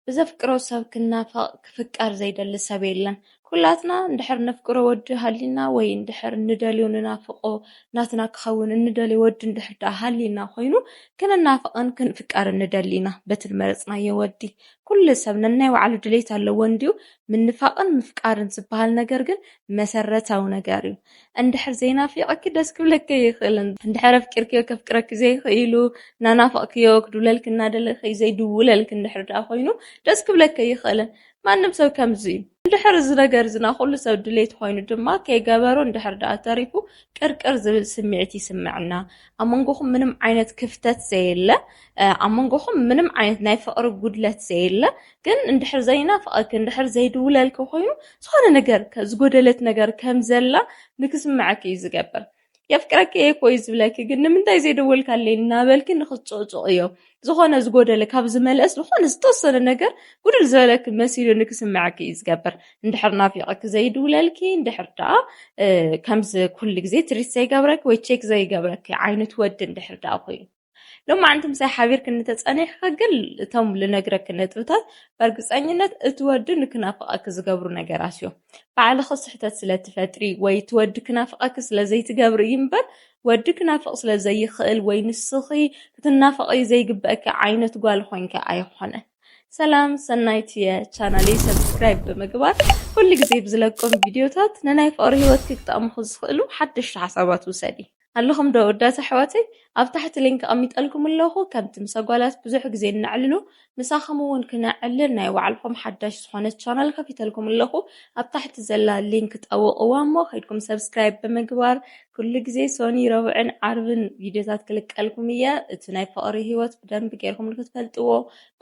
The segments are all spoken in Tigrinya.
ብዘፍቅሮ ሰብ ክናፈቕ፣ ክፍቀር ዘይደሊ ሰብ የለን። ኩላትና እንድሕር ነፍቅሮ ወዲ ሃሊና ወይ እንድሕር እንደልዮ ንናፍቆ፣ ናትና ክኸውን እንደልዮ ወዲ እንድሕር ደኣ ሃሊና ኮይኑ፣ ክንናፈቕን ክንፍቀርን ንደሊ ኢና በቲ ዝመረጽናዮ ወዲ። ኩሉ ሰብ ነናይ ባዕሉ ድሌት ኣለዎ እንድዩ። ምንፋቕን ምፍቃርን ዝበሃል ነገር ግን መሰረታዊ ነገር እዩ። እንድሕር ዘይናፊቐኪ ደስ ክብለኪ ይኽእልን፣ እንድሕር ኣፍቂርክዮ ከፍቅረኪ ዘይኽእሉ፣ እናናፈቕክዮ ክድውለልኪ እናደለኺ ዘይድውለልኪ እንድሕር ደኣ ኮይኑ ደስ ክብለኪ ይኽእልን። ማንም ሰብ ከምዚ እዩ። እንድሕር እዚ ነገር እዚ ናይ ኩሉ ሰብ ድሌት ኮይኑ ድማ ከይገበሮ እንድሕር ደኣ ተሪፉ ቅርቅር ዝብል ስምዒት ይስምዐና። ኣብ መንጎኹም ምንም ዓይነት ክፍተት ዘየለ፣ እ፣ ኣብ መንጎኹም ምንም ዓይነት ናይ ፍቕሪ ጉድለት ዘየለ፣ ግን እንድሕር ዘይናፍቐኪ፣ እንድሕር ዘይድውለልኪ ኮይኑ፣ ዝኾነ ነገር ከ-፣ ዝጎደለት ነገር ከም ዘላ ንክስምዐኪ እዩ ዝገብር። "የፍቅረኪ እየ እኮ" እዩ ዝብለኪ፣ ግን "ንምንታይ ዘይደወልካለይ?" እናበልኪ ንክትጽቕጽቕ እዮ። ዝኾነ ዝጎደለ ካብ ዝመልአስ፣ ዝኾነ ዝተወሰነ ነገር ጉድል ዝበለኪ መሲሉ ንክስምዐኪ እዩ ዝገብር። እንድሕር ናፊቐኪ ዘይድውለልኪ፣ እንድሕር ደኣ፣ እ፣ ከምዚ ኩሉ ግዜ ትሪት ዘይገብረኪ ወይ ቼክ ዘይገብረኪ ዓይነት ወዲ እንድሕር ደኣ ኮይኑ። ሎማዓንቲ ምሳይ ሓቢርክኒ ተጸኒሕኪ ግን እቶም ልነግረኪ ነጥብታት በርግጸኝነት እቲ ወዲ ንክናፍቐኪ ዝገብሩ ነገራት እዮም። ባዕልኺ ስሕተት ስለ ትፈጥሪ ወይ እቲ ወዲ ክናፍቐኪ ስለ ዘይትገብሪ እዩ እምበር፣ ወዲ ክናፍቕ ስለ ዘይኽእል ወይ ንስኺ ክትናፍቒ ዘይግበአኪ ዓይነት ጓል ኮይንኪ ኣይኾነን። ሰላም፣ ሰናይት እየ። ቻናለይ ሰብስክራይብ ብምግባር ኩሉ ግዜ ብዝለቆም ቪድዮታት ንናይ ፍቕሪ ህይወትኪ ክጠቕምኹ ዝኽእሉ ሓደሽቲ ሓሳባት ውሰዲ። ኣለኹም ዶ ወዳት ኣሕዋተይ? ኣብ ታሕቲ ሊንክ ኣቐሚጠልኩም ኣለኹ። ከምቲ ምስ ኣጓላት ብዙሕ ግዜ እነዕልሎ፣ ምሳኹም እውን ክነዕልል ናይ ባዕልኹም ሓዳሽ ዝኾነት ቻናል ከፊተልኩም ኣለኹ። ኣብ ታሕቲ ዘላ ሊንክ ጠውቕዋ እሞ ከይድኩም ሰብስክራይብ ብምግባር ኩሉ ግዜ ሶኒ፣ ረቡዕን ዓርብን ቪድዮታት ክልቀልኩም እየ። እቲ ናይ ፍቕሪ ህይወት ብደንቢ ጌርኩም ንክትፈልጥዎ፣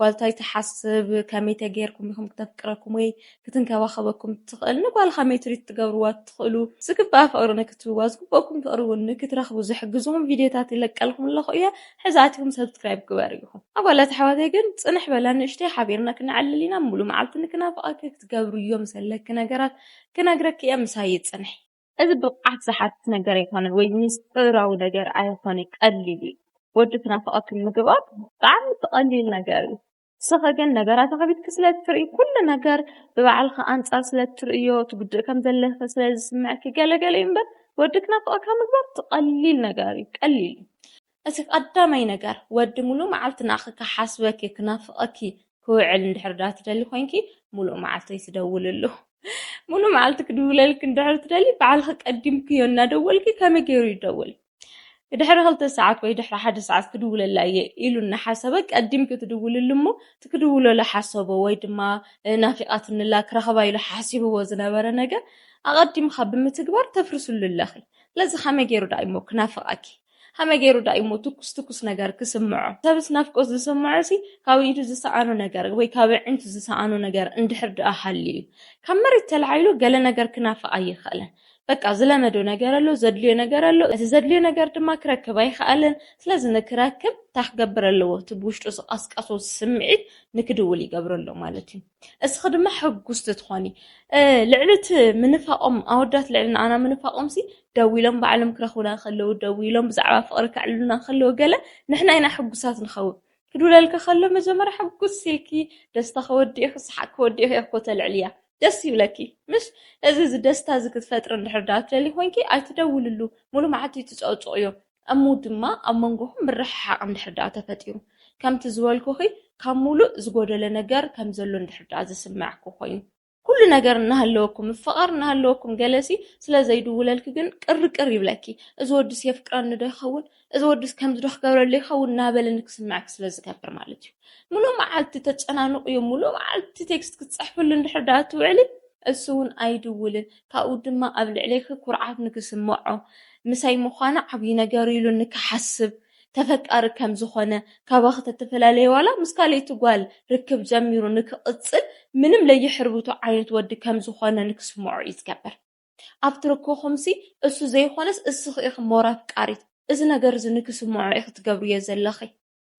ጓል እንታይ ትሓስብ፣ ከመይ ተጌርኩም ኢኹም ክተፍቅረኩም ወይ ክትንከባኸበኩም ትኽእል፣ ንጓል ከመይ ትሪት ትገብርዋ ትኽእሉ፣ ዝግባእ ፍቕሪ ንክትህብዋ፣ ዝግበእኩም ፍቕሪ እውን ንክትረኽቡ ዝሕግዝኹም ቪድዮታት ይለቀልኩም ኣለኹ እየ። ሕዚ ኣቲኹም ሰብስክራይብ ግበሩ ኢኹም። ኣጓላት ኣሕዋተይ ግን ጽንሕ በላ ንእሽተይ፣ ሓቢርና ክነዕልል ኢና። ሙሉ መዓልቲ ንክናፍቐኪ ክትገብርዮም ዘለኪ ነገራት ክነግረኪ እየ። ምሳይ ጽንሒ። እዚ ብቕዓት ዝሓትት ነገር ኣይኮነን ወይ ሚስጥራዊ ነገር ኣይኮነን፣ ቀሊል እዩ። ወዲ ክናፍቐኪ ምግባር ብጣዕሚ እቲ ቀሊል ነገር እዩ። ንስኺ ግን ነገራት ኣኸቢድኪ ስለ እትርኢ፣ ኩሉ ነገር ብባዕልኺ ኣንጻር ስለ እትርእዮ፣ ትጉድኢ ከም ዘለኺ ስለ ዝስምዐኪ ገለ ገለ እዩ እምበር፣ ወዲ ክናፍቐካ ምግባር እቲ ቀሊል ነገር እዩ፣ ቀሊል እዩ። እቲ ቀዳማይ ነገር፣ ወዲ ሙሉእ መዓልቲ ንኣኺ ክሓስበኪ፣ ክናፍቐኪ ክውዕል እንድሕር ደኣ ትደሊ ኮይንኪ፣ ሙሉእ መዓልቲ ኣይትደውልሉ። ሙሉእ መዓልቲ ክድውለልኪ እንድሕር ትደሊ፣ ባዕልኺ ቀዲምክዮ እናደወልኪ ከመይ ገይሩ ይደውል? ድሕሪ ክልተ ሰዓት ወይ ድሕሪ ሓደ ሰዓት ክድውለላ እየ ኢሉ እናሓሰበ ቀዲምኪ ትድውልሉ እሞ፣ እቲ ክድውለሉ ሓሰቦ ወይ ድማ፣ እ፣ ናፊቓትንላ ክረኽባ ኢሉ ሓሲብዎ ዝነበረ ነገር ኣቐዲምኻ ብምትግባር ተፍርስሉ ኣለኺ። ስለዚ ከመይ ገይሩ ደኣ እሞ ክናፍቐኪ? ከመይ ገይሩ ደኣ እሞ ትኩስ ትኩስ ነገር ክስምዖ? ሰብስ ናፍቆት ዝስምዖ ሲ ካብ ኢዱ ዝሰኣኖ ነገር ወይ ካብ ኣዒንቱ ዝሰኣኖ ነገር እንድሕር ደኣ ሃልዩ እዩ። ካብ መሬት ተላዒሉ ገለ ነገር ክናፍቕ ኣይኽእልን። በቃ ዝለመዶ ነገር ኣሎ፣ ዘድልዮ ነገር ኣሎ። እቲ ዘድልዮ ነገር ድማ ክረክብ ኣይኽኣልን። ስለዚ ንክረክብ እንታይ ክገብር ኣለዎ? እቲ ብውሽጡ ዝቐስቀሶ ስምዒት ንክድውል ይገብሮ ኣሎ ማለት እዩ። እስኺ ድማ ሕጉስቲ ትኾኒ። እ፣ ልዕሊ እቲ ምንፋቖም፣ ኣወዳት ልዕሊ ንኣና ምንፋቖም ሲ ደዊሎም ባዕሎም ክረኽቡና ከለዉ፣ ደዊሎም ብዛዕባ ፍቕሪ ከዕልሉና ከለዉ ገለ ንሕና ኢና ሕጉሳት ንኸውን። ክድውለልኪ ከሎ መጀመርያ ሕጉስ ኢልኪ ደስታ ከወዲእኺ፣ ሰሓቅ ከወዲእኺ ኢኺ እኮ ተልዕልያ። ደስ ይብለኪ፣ ምሽ? እዚ፣ እዚ ደስታ እዚ ክትፈጥሪ እንድሕር ደኣ ትደሊ ኮይንኪ ኣይትደውልሉ። ሙሉ መዓልቲ ትጸቕጽቕዮ። እሞ ድማ ኣብ መንጎኹም ምርሕሓቕ እንድሕር ደኣ ተፈጢሩ፣ ከምቲ ዝበልኩኺ ካብ ሙሉእ ዝጎደለ ነገር ከም ዘሎ እንድሕር ደኣ ዝስምዓኪ ኮይኑ፣ ኩሉ ነገር እናሃለወኩም፣ ምፍቓር እናሃለወኩም፣ ገለሲ ስለ ዘይድውለልኪ ግን ቅርቅር ይብለኪ። እዚ ወድስ የፍቅረኒ ዶ ይኸውን? እዚ ወድስ ከምዚ ዶ ክገብረሉ ይኸውን? እናበለ ንክስምዐኪ ስለ ዝገብር ማለት እዩ። ሙሉእ መዓልቲ ተጨናንቑዮ፣ ሙሉእ መዓልቲ ቴክስት ክትጽሕፍሉ እንድሕር ደኣ ትውዕሊ፣ እሱ እውን ኣይድውልን። ካብኡ ድማ ኣብ ልዕሌኺ ኩርዓት ንክስምዖ፣ ምሳይ ምዃና ዓብዪ ነገር ኢሉ ንክሓስብ፣ ተፈቃሪ ከም ዝኾነ፣ ካባኺ ተተፈላለየ ዋላ ምስ ካልኣይቲ ጓል ርክብ ጀሚሩ ንክቕጽል ምንም ለይሕርብቶ ዓይነት ወዲ ከም ዝኾነ ንክስምዖ እዩ ዝገብር። ኣብቲ ርክብኹምሲ እሱ ዘይኾነስ እስኺ ኢኺ ሞር ኣፍቃሪት። እዚ ነገር እዚ ንክስምዖ ኢኺ ትገብርዮ ዘለኺ።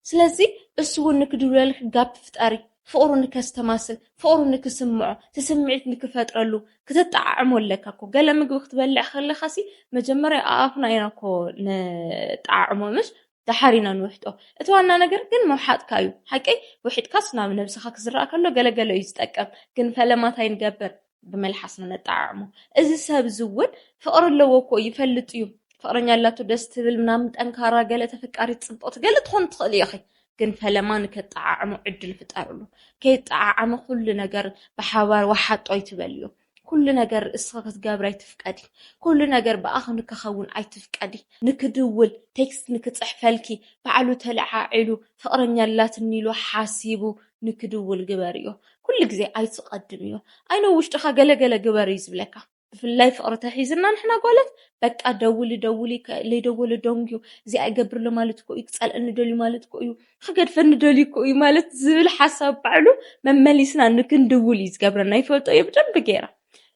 ስለዚ እሱ እውን ንክድውለልኪ ጋፕ ፍጠሪ። ፍቕሩ ንከስተማስል፣ ፍቕሩ ንክስምዖ፣ እቲ ስምዒት ንክፈጥረሉ ክትጠዓዕሞ ኣለካ እኮ። ገለ ምግቢ ክትበልዕ ከለኻሲ መጀመርያ ኣኣፍና ኢና እኮ ንጠዓዕሞ፣ ምሽ? ደሓር ኢና ንውሕጦ። እቲ ዋና ነገር ግን ምውሓጥካ እዩ። ሓቀይ ውሒጥካስ ናብ ነብስኻ ክዝረኣ ከሎ ገለገለ እዩ ዝጠቀም። ግን ፈለማ እንታይ ንገብር? ብመልሓስና ነጠዓዕሞ። እዚ ሰብ እዚ እውን ፍቕሪ ኣለዎ እኮ ይፈልጥ እዩ። ፍቕረኛ ኣላቶ ደስ ትብል ምናምን ጠንካራ ገለ ተፈቃሪት ጽብቕቲ ገለ ትኾን ትኽእል ኢኺ። ግን ፈለማ ንከጠዓዕሞ ዕድል ፍጠርሉ። ከይጠዓዓመ ኩሉ ነገር ብሓባር ወሓጦ ኣይትበልዮ። ኩሉ ነገር እስኺ ክትገብሪ ኣይትፍቀዲ። ኩሉ ነገር ብኣኺ ንክኸውን ኣይትፍቀዲ። ንክድውል ቴክስት ንክፅሕፈልኪ ባዕሉ ተለዓዒሉ ፍቕረኛ ኣላትኒ ኢሉ ሓሲቡ ንክድውል ግበርዮ። ኩሉ ግዜ ኣይትቐድምዮ። ኣይነ ውሽጥኻ ገለገለ ግበር እዩ ዝብለካ። ብፍላይ ፍቕሪ ተሒዝና ንሕና ጓላት በቃ ደውሊ ደውሊ ከ- ለይደወለ ደንጉዩ እዚኣ ይገብርሎ ማለት እኮ እዩ፣ ክፀልአኒ ደልዩ ማለት እኮ እዩ፣ ክገድፈኒ ደልዩ እኮ እዩ ማለት ዝብል ሓሳብ ባዕሉ መመሊስና ንክንድውል እዩ ዝገብረና። ይፈልጦ እየ ብደንብ ገይራ።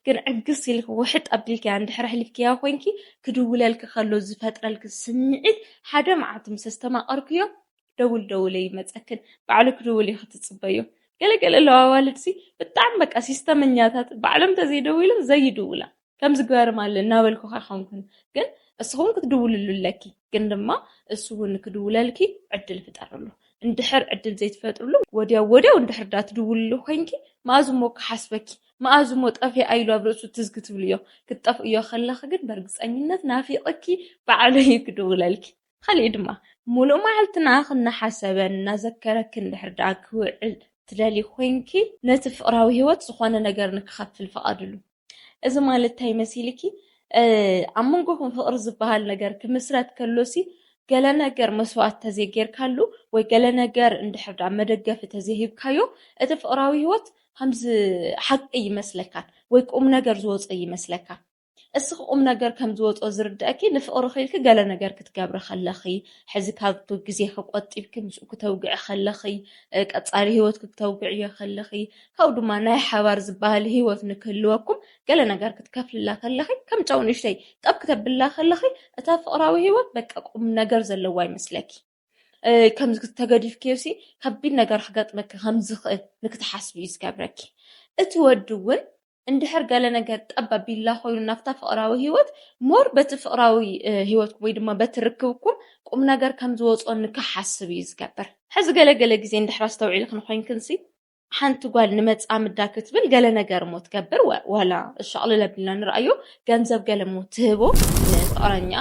ግን ዕግስ ኢልኪ ውሕጥ ኣቢልኪያ እንድሕር ኣሕሊፍኪያ ኮይንኪ ክድውለልኪ ከሎ ዝፈጥረልኪ ስምዒት ሓደ መዓልቲ ምስ ኣስተማቐርክዮ ደውል ደውለ ይመፀክን ባዕሉ ክድውል እዩ ክትፅበዮ። ገለገለ ኣለዋ ኣዋልድሲ ብጣዕሚ በቃ ሲስተመኛታት ባዕሎም ተዘይደዊሎም ዘይድውላ ከምዚ ግበርም ኣለ እናበልኩ ኣይኮንኩን፣ ግን እስኹም ክትድውልሉ ኣለኪ። ግን ድማ እሱ እውን ክድውለልኪ ዕድል ፍጠርሉ። እንድሕር ዕድል ዘይትፈጥርሉ ወዲያው ወዲያው እንድሕር ዳ ትድውልሉ ኮይንኪ መኣዝ እሞ ክሓስበኪ፣ መኣዝ እሞ ጠፊኣ ኢሉ ኣብ ርእሱ ትዝ ክትብልዮ። ክትጠፍእዮ ከለኺ ግን በርግፀኝነት ናፊቕኪ ባዕሉ እዩ ክድውለልኪ። ካሊእ ድማ ሙሉእ መዓልትና ክናሓሰበን እናዘከረኪ እንድሕር ደኣ ክውዕል ትደሊ ኮይንኪ ነቲ ፍቕራዊ ህይወት ዝኾነ ነገር ንክኸፍል ፍቐድሉ። እዚ ማለት እንታይ መሲልኪ? ኣብ መንጎኹም ፍቕሪ ዝበሃል ነገር ክምስረት ከሎሲ ገለ ነገር መስዋእቲ ተዘይጌርካሉ ወይ ገለ ነገር እንድሕር ደኣ መደገፊ ተዘይሂብካዮ እቲ ፍቕራዊ ህይወት ከምዚ ሓቂ ይመስለካን ወይ ቁም ነገር ዝወፀ ይመስለካን። እስኺ ቁም ነገር ከም ዝወጾ ዝርድአኪ ንፍቕሪ ኺልኪ ገለ ነገር ክትገብሪ ከለኺ፣ ሕዚ ካብ ግዜኺ ቆጢብኪ ምስኡ ክተውግዒ ከለኺ፣ ቀጻሊ ህይወትኪ ክተውግዕዮ ከለኺ፣ ካብኡ ድማ ናይ ሓባር ዝበሃል ህይወት ንክህልወኩም ገለ ነገር ክትከፍልላ ከለኺ፣ ከም ጨው ንእሽተይ ጠብ ክተብላ ከለኺ፣ እታ ፍቕራዊ ህይወት በቃ ቁም ነገር ዘለዋ ይመስለኪ። ከምዚ ተገዲፍክዮሲ ከቢድ ነገር ክገጥመኪ ከም ዝኽእል ንክትሓስቢ እዩ ዝገብረኪ። እቲ ወዲ እውን እንድሕር ገለ ነገር ጠብ ኣቢልላ ኮይኑ ናብታ ፍቕራዊ ህይወት ሞር በቲ ፍቕራዊ ህይወትኩም ወይ ድማ በቲ ርክብኩም ቁም ነገር ከም ዝወፅኦ ንክሓስብ እዩ ዝገብር። ሕዚ ገለ ገለ ግዜ እንድሕር ኣስተውዒልክን ኮይንክንሲ ሓንቲ ጓል ንመፃምዳ ክትብል ገለ ነገር እሞ ትገብር፣ ዋላ ሻቕልል ኣቢልና ንርኣዮ። ገንዘብ ገለ እሞ ትህቦ ንፍቕረኛ።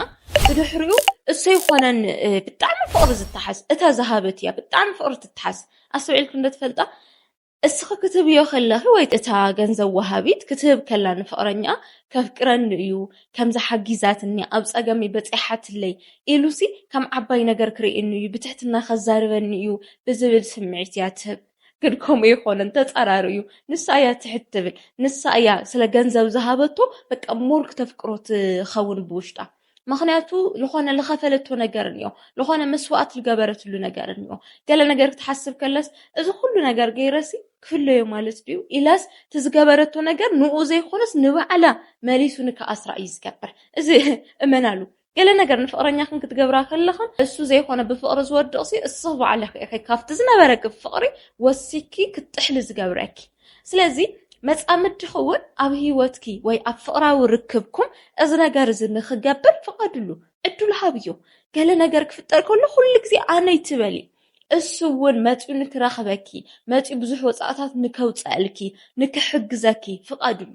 ብድሕሪኡ እሱ ይኮነን ብጣዕሚ ፍቕሪ ዝተሓዝ እታ ዝሃበት እያ ብጣዕሚ ፍቕሪ ትተሓዝ። ኣስተውዒልክን ዶ ትፈልጣ? እስኺ ክትህብዮ ከለኺ ወይ እታ ገንዘብ ወሃቢት ክትህብ ከላ ንፍቕረኛኣ ከፍቅረኒ እዩ፣ ከምዚ ሓጊዛትኒ፣ ኣብ ጸገመይ በጺሓትለይ ኢሉሲ ከም ዓባይ ነገር ክርእየኒ እዩ፣ ብትሕትና ከዛርበኒ እዩ ብዝብል ስምዒት እያ ትህብ። ግን ከምኡ ኣይኮነን፣ ተጻራሪ እዩ። ንሳ እያ ትሕት ትብል፣ ንሳ እያ ስለ ገንዘብ ዝሃበቶ በቃ more ክተፍቅሮ ትኸውን ብውሽጣ። ምኽንያቱ ልኾነ ልኸፈለቶ ነገር እኒኦ፣ ልኾነ መስዋእት ልገበረትሉ ነገር እኒኦ። ገለ ነገር ክትሓስብ ከለስ እዚ ኩሉ ነገር ገይረሲ ክፍለዮ ማለት ድዩ ኢላስ እቲ ዝገበረቶ ነገር ንኡ ዘይኮነስ ንባዕላ መሊሱ ንክኣስራ እዩ ዝገብር። እዚ እመናሉ። ገለ ነገር ንፍቕረኛኽን ክትገብራ ከለኽን እሱ ዘይኮነ ብፍቕሪ ዝወድቕሲ እስኽ ባዕልኺ ኢኺ ካብቲ ዝነበረኪ ፍቕሪ ወሲኪ ክትጥሕሊ ዝገብረኪ። ስለዚ መጻምድኺ እውን ኣብ ህይወትኪ ወይ ኣብ ፍቕራዊ ርክብኩም እዚ ነገር እዚ ንኽገብር ፍቐድሉ፣ ዕድሉ ሃብዮ። ገለ ነገር ክፍጠር ከሎ ኩሉ ግዜ ኣነ ይትበሊ። እሱ እውን መጺኡ ንክረኽበኪ፣ መጺኡ ብዙሕ ወጻእታት ንከውጸእልኪ፣ ንክሕግዘኪ ፍቐድሉ።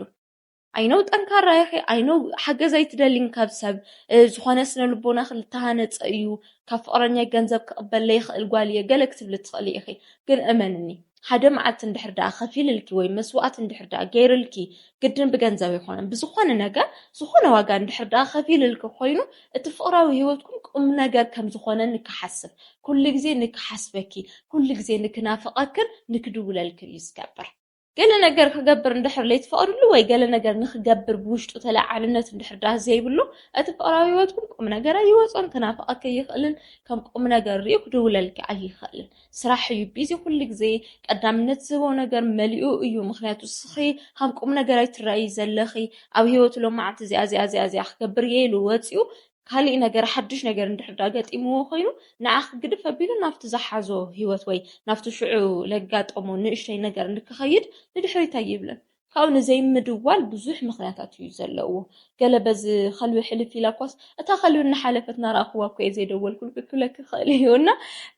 ኣይነው ጠንካራ ኢኺ፣ ኣይነው ሓገዝ ኣይትደሊን ካብ ሰብ፣ እ፣ ዝኾነ ስነ ልቦናኺ ልተሃነጸ እዩ፣ ካብ ፍቕረኛይ ገንዘብ ክቕበል ለይኽእል ጓል እየ ገለ ክትብሊ ትኽእሊ ኢኺ። ግን እመንኒ፣ ሓደ መዓልቲ እንድሕር ደኣ ከፊልልኪ ወይ መስዋእቲ እንድሕር ደኣ ገይርልኪ፣ ግድን ብገንዘብ ኣይኮነን፣ ብዝኾነ ነገር፣ ዝኾነ ዋጋ እንድሕር ደኣ ከፊልልኪ ኮይኑ፣ እቲ ፍቕራዊ ህይወትኩም ቁም ነገር ከም ዝኾነ ንክሓስብ፣ ኩሉ ግዜ ንክሓስበኪ፣ ኩሉ ግዜ ንክናፍቐክን ንክድውለልክን እዩ ዝገብር። ገለ ነገር ክገብር እንድሕር ለይትፈቕድሉ ወይ ገለ ነገር ንክገብር ብውሽጡ ተለዓዕልነት እንድሕር ደኣ ዘይብሉ፣ እቲ ፍቕራዊ ህይወትኩም ቁም ነገር ኣይወጾን፣ ክናፍቐኪ ኣይኽእልን፣ ከም ቁም ነገር ሪኡ ክድውለልኪ ኣይኽእልን። ስራሕ እዩ ቢዚ፣ ኩሉ ግዜ ቀዳምነት ዝህቦ ነገር መሊኡ እዩ። ምኽንያቱ እስኺ ከም ቁም ነገር ኣይትረኣይ ዘለኺ፣ ኣብ ህይወቱ ሎማዓንቲ እዚኣ፣ እዚኣ፣ እዚኣ፣ እዚኣ ክገብር እየ ኢሉ ወጺኡ፣ ካሊእ ነገር ሓድሽ ነገር እንድሕር ደኣ ገጢምዎ ኮይኑ ንዓኺ ግድፍ ኣቢሉ ናብቲ ዝሓዞ ህይወት ወይ ናብቲ ሽዑ ለጋጠሞ ንእሽተይ ነገር እንድክኸይድ ንድሕሪት ኣይብልን። ካብኡ ንዘይምድዋል ብዙሕ ምኽንያታት እዩ ዘለዎ። ገለ በዚ ከልቢ ሕልፍ ኢላ እኳስ፣ እታ ከልቢ እናሓለፈት እናረኣኽዋ እኮ እየ ዘይደወልኩልኪ ክብለኪ ይኽእል እዩ። እና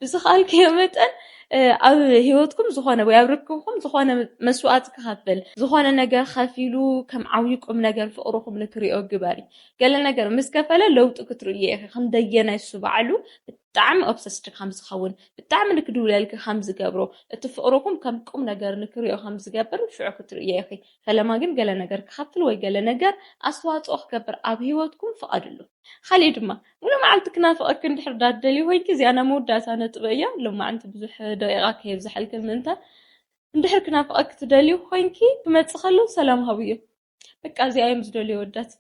ብዝኸኣልክዮ መጠን፣ እ፣ ኣብ ህይወትኩም ዝኾነ ወይ ኣብ ርክብኩም ዝኾነ መስዋእቲ ክኸፍል፣ ዝኾነ ነገር ከፊሉ ከም ዓብዪ ቁም ነገር ፍቕርኹም ንክሪኦ ግበሪ። ገለ ነገር ምስ ከፈለ ለውጢ ክትርእዮ ኢኺ። ክንደየናይ እሱ ባዕሉ ብጣዕሚ ኦብሰስድ ከም ዝኸውን፣ ብጣዕሚ ንክድውለልኪ ከም ዝገብሮ፣ እቲ ፍቕርኹም ከም ቁም ነገር ንክሪኦ ከም ዝገብር ሽዑ ክትርእዮ ኢኺ። ፈለማ ግን ገለ ነገር ክኸፍል ወይ ገለ ነገር ኣስተዋፅኦ ክገብር ኣብ ህይወትኩም ፍቐድሉ። ካሊእ ድማ፣ ሙሉ መዓልቲ ክናፍቐኪ እንድሕር ዳደልዩ ኮይንኪ፣ እዚኣ ናይ መወዳእታ ነጥበይ እያ። ሎማዓንቲ ብዙሕ ደቂቓ ከየብዝሓልክን ምእንታን፣ እንድሕር ክናፍቐኪ ትደልዩ ኮይንኪ፣ ክመጽእ ከሎ ሰላም ሃብዮ። በቃ እዚኣ እዮም ዝደልዩ ኣወዳት።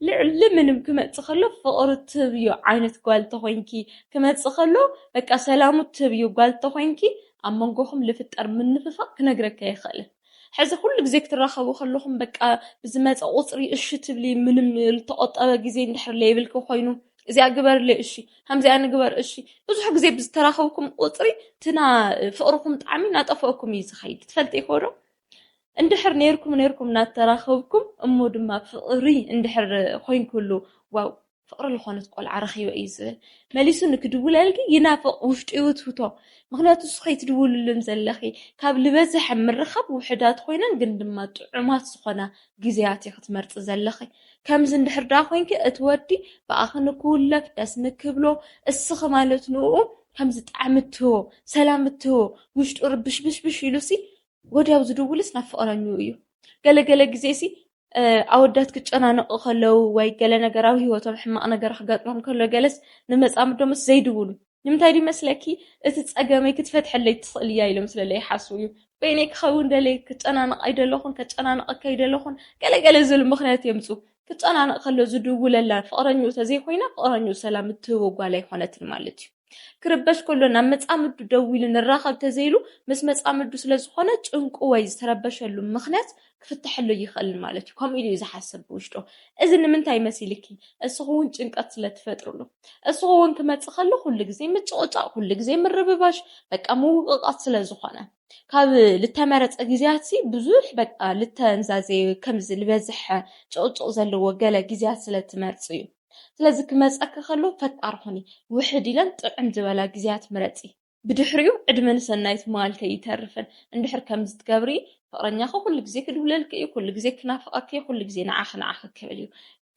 ልዕሊ ምንም ክመጽእ ከሎ ፍቕሪ ትህብዮ ዓይነት ጓል ተኾይንኪ፣ ክመጽእ ከሎ በቃ ሰላሙ ትህብዮ ጓል ተኾይንኪ፣ ኣብ መንጎኹም ልፍጠር ምንፍፋቕ ክነግረካ ኣይኽእልን። ሕዚ ኩሉ ግዜ ክትራኸቡ ከለኹም በቃ ብዝመጸ ቁጽሪ እሺ ትብሊ፣ ምንም ዝተቆጠበ ግዜ እንድሕር ለይብልኪ ኮይኑ፣ እዚኣ ግበርለይ እሺ፣ ከምዚኣ ንግበር እሺ። ብዙሕ ግዜ ብዝተራኸብኩም ቁጽሪ ትና ፍቕርኹም ጣዕሚ እናጠፍኦኩም እዩ ዝኸይድ። ትፈልጢ ይኮዶ? እንድሕር ነይርኩም ነይርኩም እናተራኸብኩም እሞ ድማ ፍቕሪ እንድሕር ኮይንኩሉ፣ ዋው፣ ፍቕሪ ዝኾነት ቆልዓ ረኺበ እዩ ዝብል። መሊሱ ንክድውለልኪ ይናፍቕ፣ ውሽጡ ይውትውቶ። ምኽንያቱ እሱ ከይትድውልሉን ዘለኺ፣ ካብ ልበዝሐ ምርኻብ ውሕዳት ኮይነን ግን ድማ ጥዑማት ዝኾና ግዜያት እዩ ክትመርፂ ዘለኺ። ከምዚ እንድሕር ደኣ ኮይንኪ እቲ ወዲ ብኣኺ ንክውለፍ ደስ ንክብሎ፣ እስኺ ማለት ንኡ ከምዚ ጣዕሚ እትህቦ፣ ሰላም እትህቦ፣ ውሽጡ ርብሽብሽብሽ ኢሉሲ ወዲያው ዝድውልስ ናብ ፍቕረኝኡ እዩ። ገለ ገለ ግዜሲ፣ እ፣ ኣወዳት ክጨናነቑ ከለዉ ወይ ገለ ነገር ኣብ ህይወቶም ሕማቕ ነገር ክገጥሞም ከሎ ገለስ ንመጻምዶምስ ዘይድውሉ። ንምንታይ ድዩ መስለኪ? እቲ ጸገመይ ክትፈትሐለይ ትኽእል እያ ኢሎም ስለለ ይሓስቡ እዩ። በይነይ ክኸውን ደልየ ክጨናነቕ ኣይደለኹን፣ ከጨናንቐካ ኣይደለኹን፣ ገለ ገለ ዝብል ምኽንያት የምጹ። ክጨናነቕ ከሎ ዝድውለላ ፍቕረኝኡ ተዘይኮይና፣ ፍቕረኝኡ ሰላም እትህቦ ጓል ኣይኮነትን ማለት እዩ። ክርበሽ ከሎ ናብ መጻምዱ ደዊሉ ንራኸብ ተዘይሉ፣ ምስ መጻምዱ ስለ ዝኾነ ጭንቁ ወይ ዝተረበሸሉ ምኽንያት ክፍትሐሉ ይኽእል ማለት እዩ። ከምኡ ኢሉ እዩ ዝሓስብ ብውሽጡ። እዚ ንምንታይ መሲልኪ? እስኺ እውን ጭንቀት ስለ ትፈጥርሉ። እስኺ እውን ክመጽእ ከሎ ኩሉ ግዜ ምጭቕጫቕ፣ ኩሉ ግዜ ምርብባሽ፣ በቃ ምውቕቓት ስለ ዝኾነ። ካብ ልተመረጸ ግዜያትሲ ብዙሕ በቃ ልተንዛዘየ ከምዚ ልበዝሐ ጭቕጭቕ ዘለዎ ገለ ግዜያት ስለ ትመርጽ እዩ። ስለዚ ክመጸኪ ከሎ ፈቃር ኩኒ፣ ውሕድ ኢለን ጥዕም ዝበላ ግዜያት ምረጺ። ብድሕሪኡ ዕድመ ንሰናይት ምባል ከይተርፍን። እንድሕር ከምዚ ትገብሪ ፍቕረኛኺ ኩሉ ግዜ ክድውለልኪ እዩ፣ ኩሉ ግዜ ክናፍቐኪ እዩ፣ ኩሉ ግዜ ንዓኺ ንዓኺ ክብል እዩ።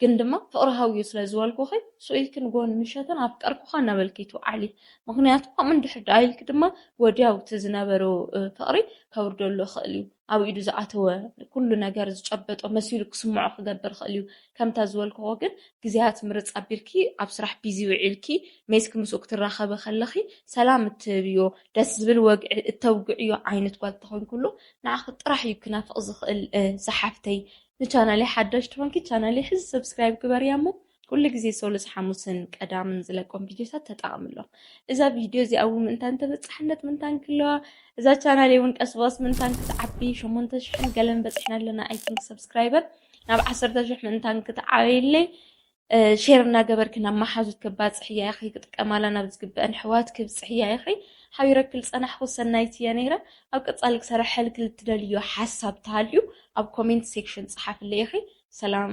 ግን ድማ ፍቕሪ ሃውዩ ስለ ዝበልኩኺ፣ ስቕ ኢልኪ ንግሆን ምሸትን ኣፍቀርኩኻ እናበልኪ ትውዓሊ። ምኽንያቱ ከምኡ እንድሕር ደኣ ኢልኪ ድማ ወዲያው እቲ ዝነበሮ፣ እ፣ ፍቕሪ ከውርደሉ ይኽእል እዩ። ኣብ ኢዱ ዝኣተወ ኩሉ ነገር ዝጨበጦ መሲሉ ክስምዖ ክገብር ይኽእል እዩ። ከምታ ዝበልክዎ ግን ግዜያት ምርጽ ኣቢልኪ ኣብ ስራሕ ቢዚ ውዒልኪ ሜስኪ ምስኡ ክትራኸቢ ከለኺ ሰላም እትህብዮ፣ ደስ ዝብል ወግዒ እተውግዕዮ ዓይነት ጓል ተኾይንኩሉ ንዓኺ ጥራሕ እዩ ክናፍቕ ዝኽእል፣ እ፣ ዝሓፍተይ። ንቻናለይ ሓዳሽ ተኾንኪ ቻናለይ ሕዚ ሰብስክራይብ ግበርያ እሞ ኩሉ ግዜ ሶሉስ ሓሙስን ቀዳምን ዝለቆም ቪድዮታት ተጠቐምሎም። እዛ ቪድዮ እዚኣ እውን ምእንታን ተበጻሕነት ምእንታን ክለዋ፣ እዛ ቻናለይ እውን ቀስ ብቐስ ምእንታን ክትዓቢ፣ ሸሞንተ ሽሕን ገለን በጺሕና ኣለና፣ I think፣ ሰብስክራይበር። ናብ ዓሰርተ ሽሕ ምእንታን ክትዓበየለይ፣ እ፣ ሼር እናገበርኪ ናብ መሓዙት ክባጽሕያ ኢኺ፣ ክጥቀማላ ናብ ዝግበአን ኣሕዋት ክብጽሕያ ኢኺ። ሓቢረኪ ዝጸናሕኩ ሰናይት እየ ነይረ። ኣብ ቀጻሊ ክሰርሐልኪ ልትደልዮ ሓሳብ ተሃልዩ ኣብ ኮሜንት ሴክሽን ጸሓፍለይ ኢኺ። ሰላም።